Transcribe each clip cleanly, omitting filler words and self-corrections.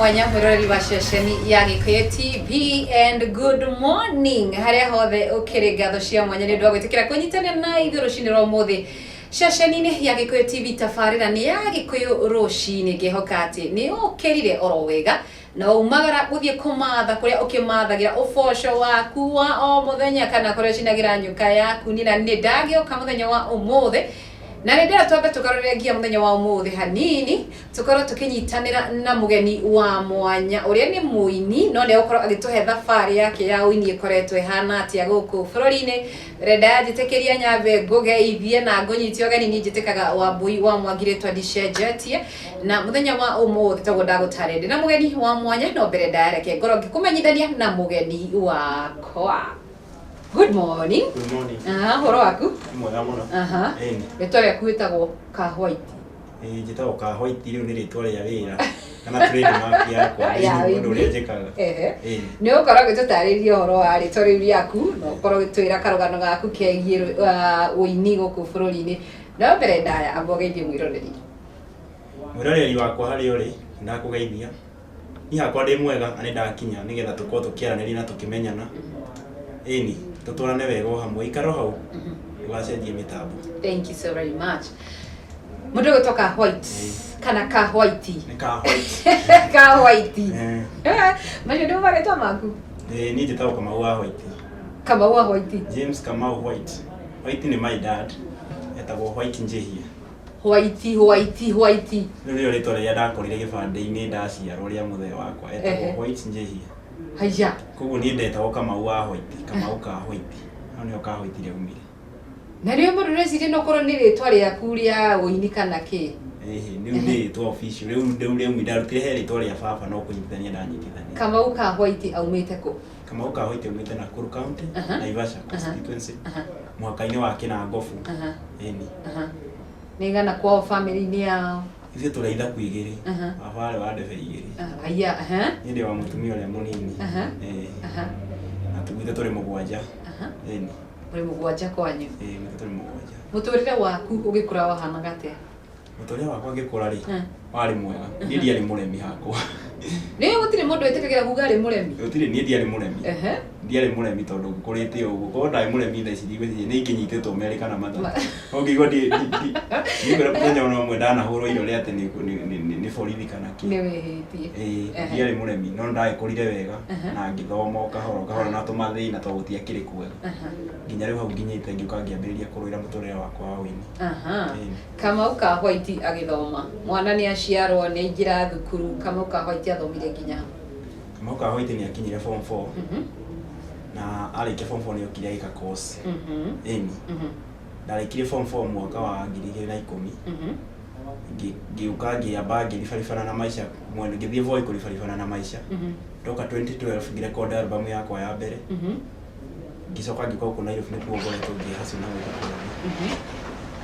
Mwanya mwĩroreri wa ceceni ya Gĩkũyũ TV, and good morning harĩa hothe ũkĩrĩ. Ngatho cia mwanya nĩ ũndũ wa gwĩtĩkĩra kũnyitanĩra na ithuĩ rũcinĩ rwa ũmũthĩ ceceni-inĩ ya Gĩkũyũ TV. Tabarĩra nĩ ya Gĩkũyũ Rũcinĩ. Ngĩhoka atĩ nĩ ũkĩrire oro wega na umagara gũthiĩ kũmatha kũrĩa ũkĩmathagĩra ũboco waku wa o mũthenya kana kũrĩa ũcinagĩra nyũka yaku. Niĩ na nĩ ndagĩũka mũthenya wa ũmũthĩ na nĩ ndĩra twambe tũkarorere nginya mũthenya wa ũmũthĩ hanini, tũkorwo tũkĩnyitanĩra na mũgeni wa mwanya ũrĩa nĩ mũini, no nĩ egũkorwo agĩtũhe thabarĩ yake ya ũini ĩkoretwo ĩhana atĩa gũkũ bũrũri-inĩ. Mbere ndanjĩtĩkĩria nyambe ngũgeithie na ngũnyite ũgeni. Niĩ njĩtĩkaga Wambui wa Mwangi, rĩtwa ndicenjetie, na mũthenya wa ũmũthĩ toguo ndagũtarĩria ndĩna mũgeni wa mwanya, no mbere ndayareke ngorwo ngĩkũmenyithania na mũgeni wakwa. Good morning. Good morning. Aha, ũhoro waku? Nĩ mwega mũno. Aha. Ĩni. Rĩtwa rĩaku wĩtagwo Ka White? Ĩĩ, njĩtagwo Ka White, rĩu nĩ rĩtwa rĩa wĩra kana trademark yakwa Ya thĩinĩ wa ũndũ ũini. ũrĩa njĩkaga. Ehe. Ĩni. Nĩ ũgũkorwo ũgĩtũtarĩria ũhoro wa rĩtwa rĩu rĩaku na ũkorwo ũgĩtwĩra karũgano gaku kegiĩ ũini gũkũ bũrũri-inĩ, no mbere ndaya amba ũgeithie mwĩroreri. Mwĩroreri wakwa harĩa ũrĩ, ndakũgeithia. Niĩ hakwa ndĩ mwega na nĩ ndakinya nĩgetha tũkorwo tũkĩaranĩria na tũkĩmenyana. Ĩni, tũtwarane wega o hamwe. Ikara o hau, ndũgacenjie mĩtambo. Thank you so very much. Mũndũ ũgwĩtwo Ka White kana Ka White? Nĩ Ka White. Ka White. Eh, macio nĩmo marĩtwa maku? Ĩĩ, niĩ njĩtagwo Kamau wa White. Kamau wa White. James Kamau White. White nĩ my dad. Etagwo White Njihia. White, White, White. Rĩu nĩrĩo rĩtwa rĩrĩa ndakorire gĩbandĩ-inĩ ndaciarwo rĩa mũthee wakwa. Etagwo White Njihia. Haya. Koguo niĩ ndetagwo Kamau wa White, Kamau ka White. Hau nĩho ka White rĩaumire. Na rĩo mũndũ reciria no korwo nĩ rĩtwa rĩaku rĩa ũini kana kĩ? Ĩhĩ, rĩu nĩ rĩtwa official. Rĩu ndarutire he rĩtwa rĩa baba no kũnyitithania ndanyitithania. Kamau ka White aumĩte kũ? Kamau ka White aumĩte Nakuru County, Naivasha constituency, mũhaka-inĩ wa Kinangofu. Ĩni. Aha. Nĩ gana kwao family-inĩ yao? Ithuĩ tũrĩ ithaku igĩrĩ. Baba arĩ wa ndebe igĩrĩ. Haya, aha. Niĩ ndĩ wa mũtumia ũrĩa mũnini. Ĩĩ. Na tugwitũ tũrĩ mũgwanja. Ĩni. Mũrĩ mũgwanja kwanyu? Ĩĩ, gwitũ tũrĩ mũgwanja. Mũtũrĩre waku ũgĩkũra wahanaga atĩa? Mũtũrĩre wakwa ngĩkũra rĩ, warĩ mwega. Niĩ ndiarĩ mũremi hakwa. Nĩ gũtirĩ mũndũ wĩtĩkagĩra kuga arĩ mũremi. Gũtirĩ, niĩ ndiarĩ mũremi. Ndiarĩ mũremi tondũ ngũkũrĩte o ũguo. Korwo ndarĩ mũremi thaa ici ndigwĩciria nĩ ingĩnyitĩtwo merĩ kana matatũ. No ngĩigua ndikwĩra mũthenya ona ũmwe ndanahũrwo irore atĩ nĩ borithi kana kĩ. Nĩ wĩhĩtie. Ĩĩ, ndiarĩ mũremi no nĩndagĩkũrire wega na ngĩthoma o kahora o kahora na tũmathĩna tondũ gũtiakĩrĩ kwega. Nginya rĩu hau nginyĩte ngĩũka ngĩambĩrĩria kũrũĩra mũtũrĩre wakwa wa ũini. Ĩĩ. Kamau ka White agĩthoma, mwana nĩ aciarwo, nĩ aingĩra thukuru, Kamau ka White athomire nginya ha? Kamau ka White nĩ akinyire form 4 na arĩkia form 4 nĩ okire agĩka course. Ĩni. Ndarĩkirie form 4 mwaka wa 2010. Ngĩũka ngĩamba ngĩribaribana na maica mwena, ngĩthiĩ Voi kũribaribana na maica. Ndoka 2012 ngĩrecord album yakwa ya mbere. Ngĩcoka ngĩũka gũkũ Nairobi, nĩkuo ngoretwo ngĩhustle na gũkũ kuothe.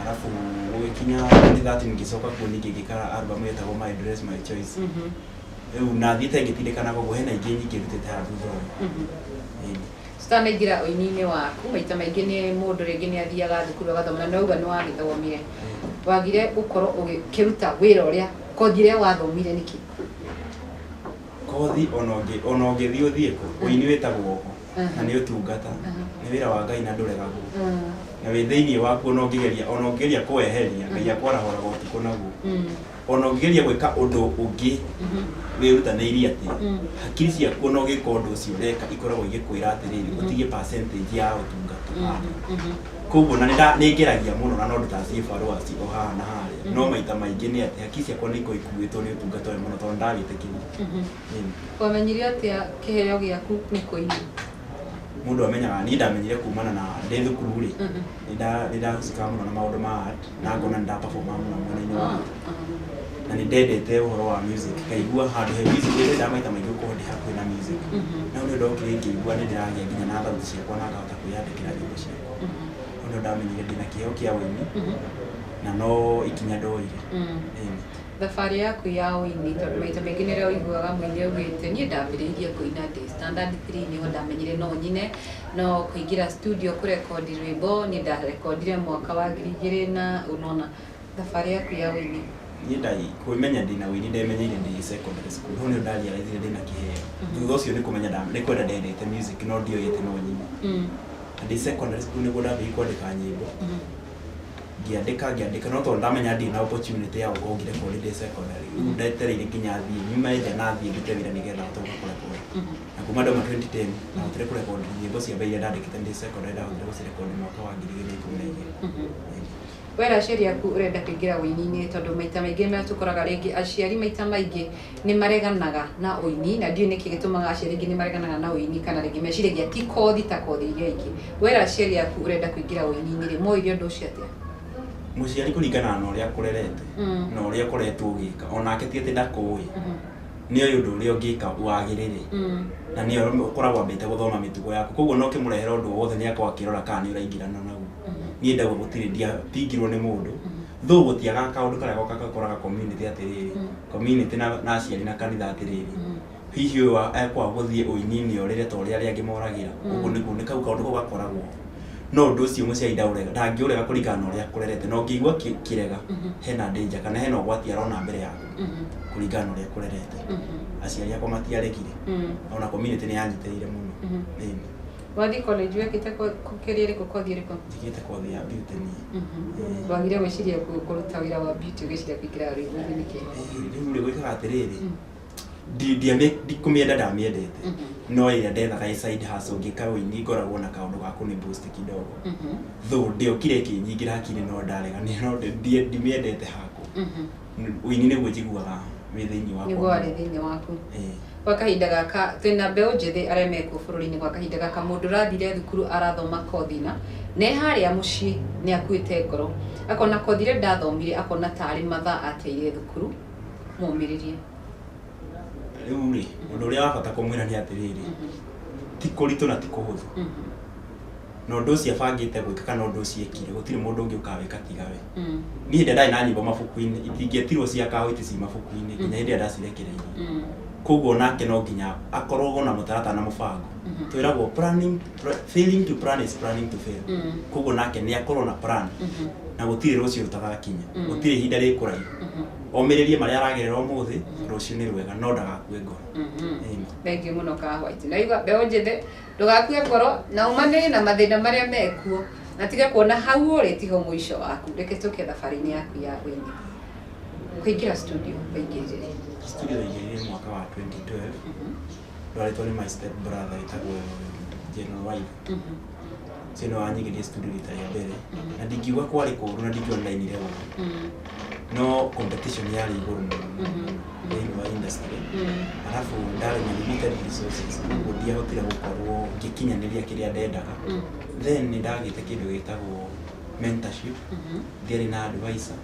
Arabu gũgĩkinya 2013 ngĩcoka kuo ningĩ ngĩka album yetagwo My Dress My Choice. Rĩu na thiĩte ngĩtindĩkanaga ũguo, hena ingĩ nyingĩ ndutĩte haha thutha ũyũ. Ĩni. Tutanaingĩra ũini-inĩ waku, maita maingĩ nĩ mũndũ rĩngĩ nĩ athiaga thukuru agathoma, na nĩwauga nĩ wagĩthomire. Wagire gũkorwo ũgĩkĩruta wĩra ũrĩa kothi ĩrĩa wathomire nĩkĩ? Kothi ona ũngĩthiĩ ũthiĩ kũ, ũini wĩtagwo oho na nĩ ũtungata, nĩ wĩra wa Ngai na ndũregagwo. Na wĩ thĩinĩ waku, ona ũngĩgeria kũweheria, Ngai akwarahũraga ũtukũ naguo. Ona ũngĩgeria gwĩka ũndũ ũngĩ wĩrutanĩirie atĩa, hakiri ciaku ona ũgĩka ũndũ ũcio ũreka ikoragwo igĩkwĩra atĩrĩrĩ, ũtigie percentage ya ũtungata. Koguo na nĩ ngeragia mũno na no ndutaga cibarũa o haha na harĩa, no maita maingĩ nĩ atĩ hakiri ciakwa nĩ ikoragwo ikuĩtwo nĩ ũtungata ũyũ mũno tondũ ndawĩtĩkĩria. Ĩni. Wamenyire atĩa kĩheo gĩaku nĩ kũina? Mũndũ amenyaga, niĩ ndamenyire kumana na ndĩ thukuru rĩ, nĩ ndahusikaga mũno na maũndũ ma art na ngona nĩ ndaperformaga mũno mwena-inĩ wa art na nĩ ndendete ũhoro wa music, ngaigua handũ he music nĩ ndendaga maita maingĩ gũkorwo ndĩ hakuhĩ na music. Na hau nĩho ndokire ngĩigua nĩ ndĩragĩa nginya na thauti ciakwa na ngahota kwĩyandĩkĩra nyĩmbo ciakwa. Hau nĩho ndamenyire ndĩna kĩheo kĩa ũini na no ikinya ndoire. Ĩni. Thabarĩ yaku ya ũini, tondũ maita maingĩ nĩ ũrĩa ũiguaga mũini augĩte, "Niĩ ndambĩrĩirie kũina ndĩ standard 3, nĩho ndamenyire no nyine, no kũingĩra studio kũrekondi rwĩmbo niĩ ndarekondire mwaka wa 2000 na ũnona." Thabarĩ yaku ya ũini? Niĩ ndai kwĩmenya ndĩna wĩini, ndemenyeire ndĩ secondary school. Hau nĩho ndarealizire ndĩna kĩheo. Thutha ũcio nĩ kũmenya nĩ kwenda ndendete music, no ndioĩ atĩ no nyine. Na ndĩ secondary school nĩguo ndambĩrĩirie kwandĩka nyĩmbo. Ngĩandĩka, ngĩandĩka, no tondũ ndamenya ndirĩ na opportunity ya gũkorwo ngĩrekondi ndĩ secondary, rĩu ndetereire nginya thiĩ nyume nja na thiĩ ndute wĩra nĩgetha hote gũka kũrekondi. Na kuma ndauma 2010 ndahotire kũrekondi nyĩmbo cia mbere iria ndandĩkĩte ndĩ secondary, ndahotire gũcirekondi mwaka wa 2012. Wera aciari aku ũrenda kũingĩra ũini-inĩ, tondũ maita maingĩ marĩa tũkoraga rĩngĩ aciari maita maingĩ nĩ mareganaga na ũini, na ndiũĩ nĩkĩ gĩtũmaga aciari aingĩ nĩ mareganaga na ũini, kana rĩngĩ meciragia ti kothi ta kothi iria ingĩ. Wera aciari aku ũrenda kũingĩra ũini-inĩ rĩ, moire ũndũ ũcio atĩa? Mũciari kũringana na ũrĩa akũrerete na ũrĩa ũkoretwo ũgĩka, onake ti atĩ ndakũĩ, nĩ oĩ ũndũ ũrĩa ũngĩka wagĩrĩre, na nĩ ũkoragwo ambĩte gũthoma mĩtugo yaku. Koguo no ũkĩmũrehera ũndũ o wothe, nĩ akorwo akĩrora kana nĩ ũraingĩrana naguo. Niĩ ndauga gũtirĩ, ndiapingirwo nĩ mũndũ, though gũtiagaga kaũndũ karĩa gokaga gakoraga community atĩrĩrĩ, community na aciari na kanitha atĩrĩrĩ, hihi ũyũ ekwaga gũthiĩ ũini-inĩ orĩre ta ũrĩa arĩa angĩ moragĩra. Ũguo nĩguo nĩ kau kaũndũ kau gakoragwo, no ũndũ ũcio mũciari ndaũrega, ndangĩũrega kũringana na ũrĩa akũrerete. Na ũngĩigua kĩrega, hena danger kana hena ũgwati arona mbere yaku kũringana na ũrĩa akũrerete. Aciari akwa matiaregire, ona community nĩ yanyitĩrĩire mũno. Ĩni. Wathiĩ college wekĩte kĩrĩa ĩrĩkũ, kothi ĩrĩkũ? Njĩkĩte kothi ya beauty niĩ. Wagire gwĩciria kũruta wĩra wa beauty, ũgĩciria kũingĩra rwĩmbo-inĩ nĩkĩ? Rĩu rĩ, gwĩkaga atĩrĩrĩ, ndikũmĩenda, ndamĩendete, no ĩrĩa ndethaga ĩ side hustle, ngĩka ũini ngoragwo na kaũndũ ga kũnĩ boost kidogo. Though ndĩokire ĩkĩnyingĩra hakiri, no ndarega, no ndimĩendete hakwa. Ũini nĩguo njiguaga wĩ thĩinĩ wakwa. Nĩguo warĩ thĩinĩ waku. Ĩĩ. Gwa kahinda gaka twĩna mbeũ njĩthĩ arĩa mekuo bũrũri-inĩ. Gwa kahinda gaka mũndũ ũrathire thukuru arathoma kothi na harĩa mũciĩ nĩ akuĩte ngoro, akona kothi ĩrĩa ndathomire, akona tarĩ mathaa ateire thukuru, mũmĩrĩrie. Rĩu rĩ, ũndũ ũrĩa wa bata kũmwĩra nĩ atĩrĩrĩ, ti kũritũ na ti kũhũthũ, na ũndũ ũcio abangĩte gwĩka kana ũndũ ũcio ekire, gũtirĩ mũndũ ũngĩ ũkawĩka tiga we. Niĩ hĩndĩ ĩrĩa ndarĩ na nyĩmbo mabuku-inĩ, itingĩetirwo cia kahũti ci mabuku-inĩ nginya hĩndĩ ĩrĩa ndacirekereirie. Koguo nake no nginya akorwo na mũtaratara na mũbango. Twĩragwo planning, failing to plan is planning to fail. Koguo nake nĩ akorwo na plan, na gũtirĩ rũciũ rũtagakinya, gũtirĩ ihinda rĩkũraihu. Omĩrĩrie marĩa aragerera ũmũthĩ, rũciũ nĩ rwega, no ndagakue ngoro. Ĩni. Thank you mũno ka White. Na igua mbeũ njĩthĩ, ndũgakue ngoro na umanĩre na mathĩna marĩa mekuo, na tiga kuona hau ũrĩ tiho mũico waku. Reke tũke thabarĩ-inĩ yaku ya ũini, kũingĩra studio waingĩrire rĩ? Studio ndaingĩrire mwaka wa 2012, ndwarĩtwo nĩ my step brother wĩtagwo General Waithe. Ũcio nĩwe wanyingĩrie studio rita rĩa mbere, na ndingiuga kwarĩ kũũru, na ndingiuga nĩndainire ũru, no competition yarĩ igũrũ mũno thĩinĩ wa industry, arabu ndarĩ na limited resources, koguo ndiahotire gũkorwo ngĩkinyanĩria kĩrĩa ndendaga. Then nĩ ndagĩte kĩndũ gĩtagwo mentorship, ndiarĩ na advisor,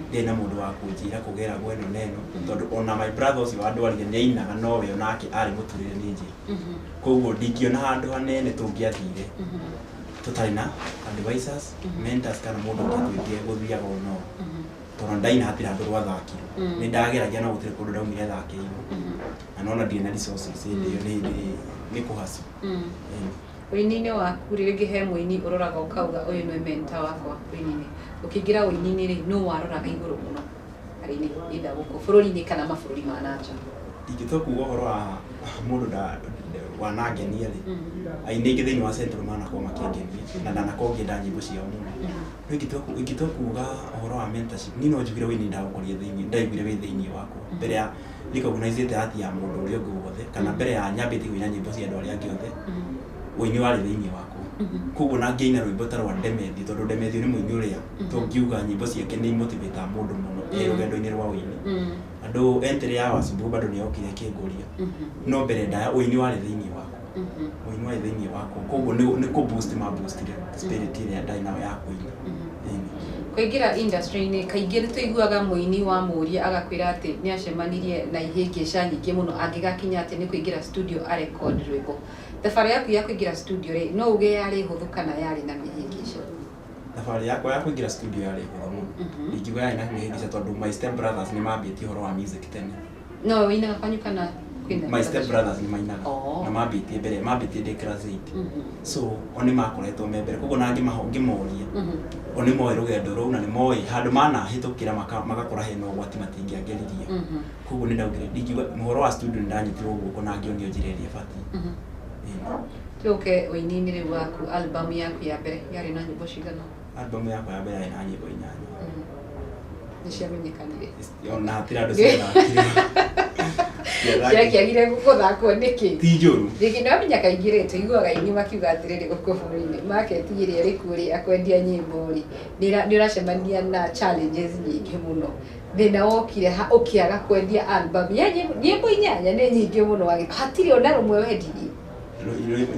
ndiarĩ na mũndũ wa kũnjĩra kũgeragwo ĩno na ĩno, tondũ ona my brother ũcio wandwarire nĩ ainaga, no we onake arĩ mũturĩre nĩ njĩra. Koguo ndingĩona handũ hanene tũngĩathire tũtarĩ na advisors, mentors, kana mũndũ ũngĩatwĩrire gũthiaga ũũ no tondũ ndaina hatirĩ handũ rwathakirwo. Nĩ ndageragia, no gũtirĩ kũndũ ndaumire thakĩirwo, na nona ndirĩ na resources hĩndĩ ĩyo, nĩ kũhacu. Ũini-inĩ waku rĩ, rĩngĩ he mũini ũroraga ũkauga ũyũ nĩwe mentor wakwa ũini-inĩ. Ũkĩingĩra ũini-inĩ rĩ, nũ waroraga igũrũ mũno harĩ either gũkũ bũrũri-inĩ kana mabũrũri ma na nja? Ingĩtua kuga ũhoro wa mũndũ wanangenia rĩ, aini aingĩ thĩinĩ wa Central manakorwo makĩngenia na ndanakorwo ngĩenda nyĩmbo ciao mũno. No ingĩtua kuga ũhoro wa mentorship, niĩ no njugire ũini ndaũkorire thĩinĩ, ndaiguire wĩ thĩinĩ wakwa mbere ya recognize art ya mũndũ ũrĩa ũngĩ wothe, kana mbere ya nyambĩtie kũina nyĩmbo cia andũ arĩa angĩ othe, ũini warĩ thĩinĩ wakwa. Koguo na ngĩina rwĩmbo ta rwa Demethiũ, tondũ Demethiũ nĩ mũini ũrĩa tũngiuga nyĩmbo ciake nĩ imotivataga mũndũ mũno e rũgendo-inĩ rwa ũini. Andũ entry ya Wasumbũ bado nĩ yokire ĩkĩngũria, no mbere ndaya ũini warĩ thĩinĩ wakwa, ũini warĩ thĩinĩ wakwa. Koguo nĩ kũ boost ma boostire spirit ĩrĩa ndarĩ nayo ya kũina. Ĩni. Kũingĩra industry-inĩ, kaingĩ nĩ tũiguaga mũini wa mũria agakwĩra atĩ nĩ acemanirie na ihĩngĩca nyingĩ mũno angĩgakinya atĩ nĩ kũingĩra studio arecord rwĩmbo. Thabarĩ yaku ya kũingĩra studio rĩ, no uge yarĩ hũthũ kana yarĩ na mĩhĩngĩca? Thabarĩ yakwa ya kũingĩra studio yarĩ hũthũ mũno. Ndingiuga yarĩ na mĩhĩngĩca, tondũ my step brothers nĩ mambĩtie ũhoro wa music tene. No wĩinaga kwanyu kana? Kwĩna My step brothers nĩ mainaga. Oh. Na mambĩtie mbere, mambĩtie ndĩ class 8. So o nĩ makoretwo me mbere, koguo na ngĩmoria, o nĩ moĩ rũgendo rũu na nĩ moĩ handũ manahĩtũkĩra magakora hena ũgwati matingĩangeririe. Koguo nĩ ndaugire ndingiuga ũhoro wa studio, nĩ ndanyitirwo guoko na ngĩonio njĩra ĩrĩa ĩbatiĩ. Ĩĩ. Tũke ũini-inĩ rĩu waku, album yaku ya mbere yarĩ na nyĩmbo cigana? Album yakwa ya mbere yarĩ na nyĩmbo 8. Nĩ ciamenyekanire? Ona hatirĩ andũ ciathakire. Ciakĩagire gũthakwo nĩkĩ? Ti njũru. Rĩngĩ nĩ wamenya kaingĩ rĩ, tũiguaga aini makiuga atĩrĩrĩ, gũkũ bũrũri-inĩ market ĩrĩa ĩrĩ kuo rĩ, akwendia nyĩmbo rĩ, nĩ ũracemania na challenges nyingĩ mũno. Thĩna wokire ha ũkĩaga kwendia album ya nyĩmbo 8? Nĩ nyingĩ mũno, hatirĩ ona rũmwe wendirie?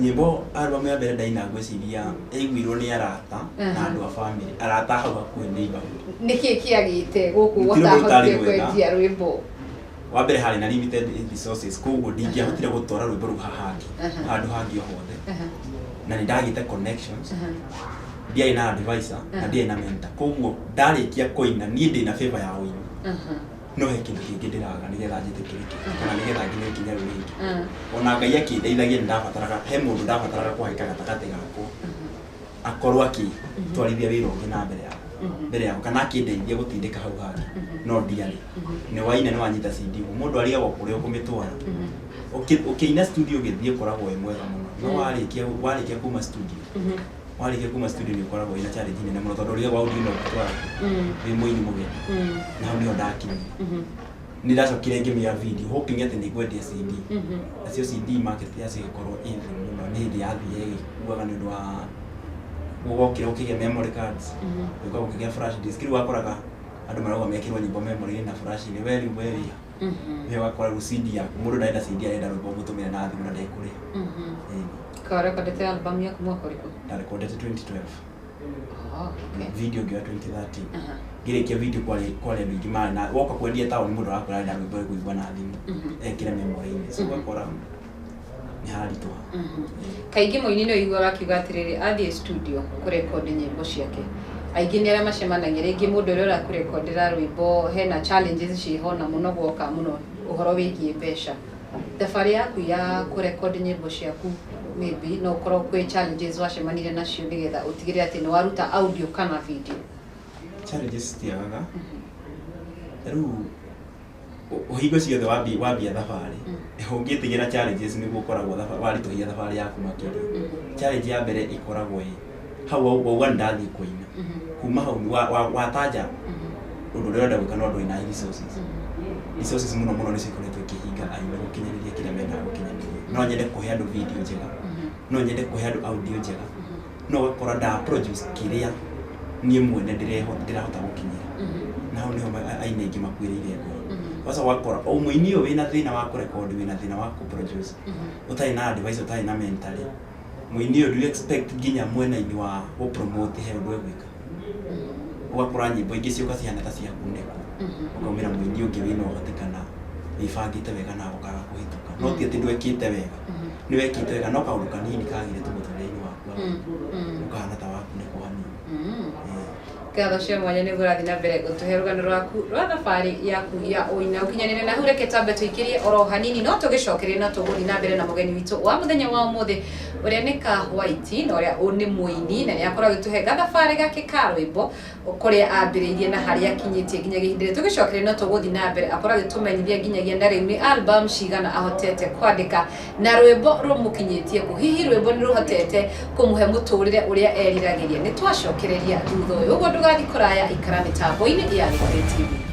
Nyĩmbo, album ya mbere ndaina, ngwĩciria ĩiguirwo nĩ arata na andũ a family, arata hau hakuhĩ, neighborhood. Nĩkĩ kĩagĩte gũkũ Ti rwĩmbo rũtarĩ ũtahotire rwega. kwendia rwĩmbo? Wa mbere harĩ na limited resources, koguo ndingĩahotire gũtwara rwĩmbo rũu hahangĩ, handũ hangĩ o hothe, na nĩ ndagĩte connections, ndiarĩ na advisor na ndiarĩ na mentor. Koguo ndarĩkia kũina, niĩ ndĩna favor ya ũini, no he kĩndũ kĩngĩ ndĩraga nĩgetha njĩtĩkĩrĩke kana nĩgetha nginye ikinya rĩu rĩngĩ. Ona Ngai akĩndeithagia, nĩ ndabataraga, he mũndũ ndabataraga kũhagĩka gatagatĩ gakwa, akorwo akĩtwarithia wĩra ũngĩ na mbere yakwa, mbere yakwa, kana akĩndeithia gũtindĩka hau hangĩ, no ndiarĩ. Nĩ waina, nĩ wanyita CD, mũndũ arigagwo kũrĩa ũkũmĩtwara. Ũkĩina studio ũgĩthiĩ ũkoragwo wĩ mwega mũno, no warĩkia kuma studio, nĩ ũkoragwo wĩna challenge nene mũno, tondũ ũrigagwo audio ĩno ũngĩtwara wĩ mũini mũgeni. Na hau nĩho ndakinyire. Nĩ ndacokire ngĩmĩa video hoping atĩ nĩ ngwendia CD. Nacio CD market yacio ĩgĩkorwo ĩ thĩ mũno. Nĩ hĩndĩ yathire ĩgĩkuaga nĩ ũndũ wa gũgokire gũkĩgĩa memory cards, gũka gũkĩgĩa flash disk. Rĩu wakoraga andũ marauga mekĩrwo nyĩmbo memory-inĩ na flash-inĩ, we rĩu we wĩha we ũgakora rĩu CD yaku, mũndũ ndarenda CD, arenda rwĩmbo mũtũmĩre na thimũ na ndekũrĩha. Ĩni. Kawarekondete album yaku mwaka ũrĩkũ? Ndarekondete 2012. Oh, okay. Video ngĩoya 2013. Ngĩrĩkia video kwarĩ andũ aingĩ marĩ na woka kwendia taũni, mũndũ arakwĩra arenda rwĩmbo ĩkũigua na thimũ, ekĩre memory-inĩ, so ũgakora nĩ haritũha. Kaingĩ mũini nĩ ũiguaga akiuga atĩrĩrĩ, athiĩ studio kũrekondi nyĩmbo ciake, aingĩ nĩ arĩa macemanagia rĩngĩ mũndũ ũrĩa ũrakũrekondera rwĩmbo hena challenges ciĩho, na mũno guoka mũno ũhoro wĩgiĩ mbeca. Thabarĩ yaku ya kũrekondi nyĩmbo ciaku, maybe no ũkorwo kwĩ challenges wacemanirie nacio nĩgetha ũtigĩrĩre atĩ nĩ waruta audio kana video? Challenges citiagaga. Rĩu hingo ciothe wambia thabarĩ ũngĩtigĩra challenges, nĩguo ũkoragwo waritũhia thabarĩ yaku makĩria. Challenge ya mbere ĩkoragwo ĩ hau wauga nĩ ndathiĩ kũina, kuma hau watanja ũndũ ũrĩa ũrenda gwĩka, no ndũrĩ na resources. Resources mũno mũno nĩcio ikoretwo ikĩhinga aini gũkinyanĩria kĩrĩa mendaga gũkinyanĩria. No nyende kũhe andũ video njega, no nyende kũhe andũ audio njega, no ũgakora nda produce kĩrĩa niĩ mwene ndĩrahota gũkinyĩra, na hau nĩho aini aingĩ makuĩrĩire ngoro. Sasa ũgakora o mũini ũyũ wĩna thĩna wa kũrekondi, wĩna thĩna wa kũproduce, ũtarĩ na advice, ũtarĩ na mentor, mũini ũyũ, do you expect nginya mwena-inĩ wa gũpromote he ũndũ egwĩka? Ũgakora nyĩmbo ingĩ ciũka cihana ta cia kunĩkwo, ũkaumĩra mũini ũngĩ wĩna ũhoti kana wĩbangĩte wega na ũkaga kũhĩtũka. No ti atĩ ndwekĩte wega, nĩ wekĩte wega, no kaũndũ kanini kagire tu mũtũrĩre-inĩ waku ũkahana ta wakunĩkwo hanini. Ĩĩ. Ngatho cia mwanya nĩguo ũrathiĩ na mbere gũtũhe rũgano rwaku rwa thabarĩ yaku ya ũina ũkinyanĩre na hau. Reke twambe tũikĩrie oro hanini, no tũgĩcokerie na tũgũthiĩ na mbere na mũgeni witũ wa mũthenya wa ũmũthĩ, ũrĩa nĩ Ka White, na ũrĩa nĩ mũini na nĩ akorwo agĩtũhe gathabarĩ gake ka rwĩmbo, kũrĩa ambĩrĩirie na harĩa akinyĩtie nginya ihinda rĩrĩ. Tũgĩcokeria no tũgũthiĩ na mbere akorwo agĩtũmenyithia nginyagia na rĩu nĩ album cigana ahotete kwandĩka na rwĩmbo rũmũkinyĩtie kũ. Hihi rwĩmbo nĩ rũhotete kũmũhe mũtũrĩre ũrĩa eriragĩria? Nĩ twacokereria thutha ũyũ, ũguo ndũgathiĩ kũraya, ikara mĩtambo-inĩ ya Gĩkũyũ TV.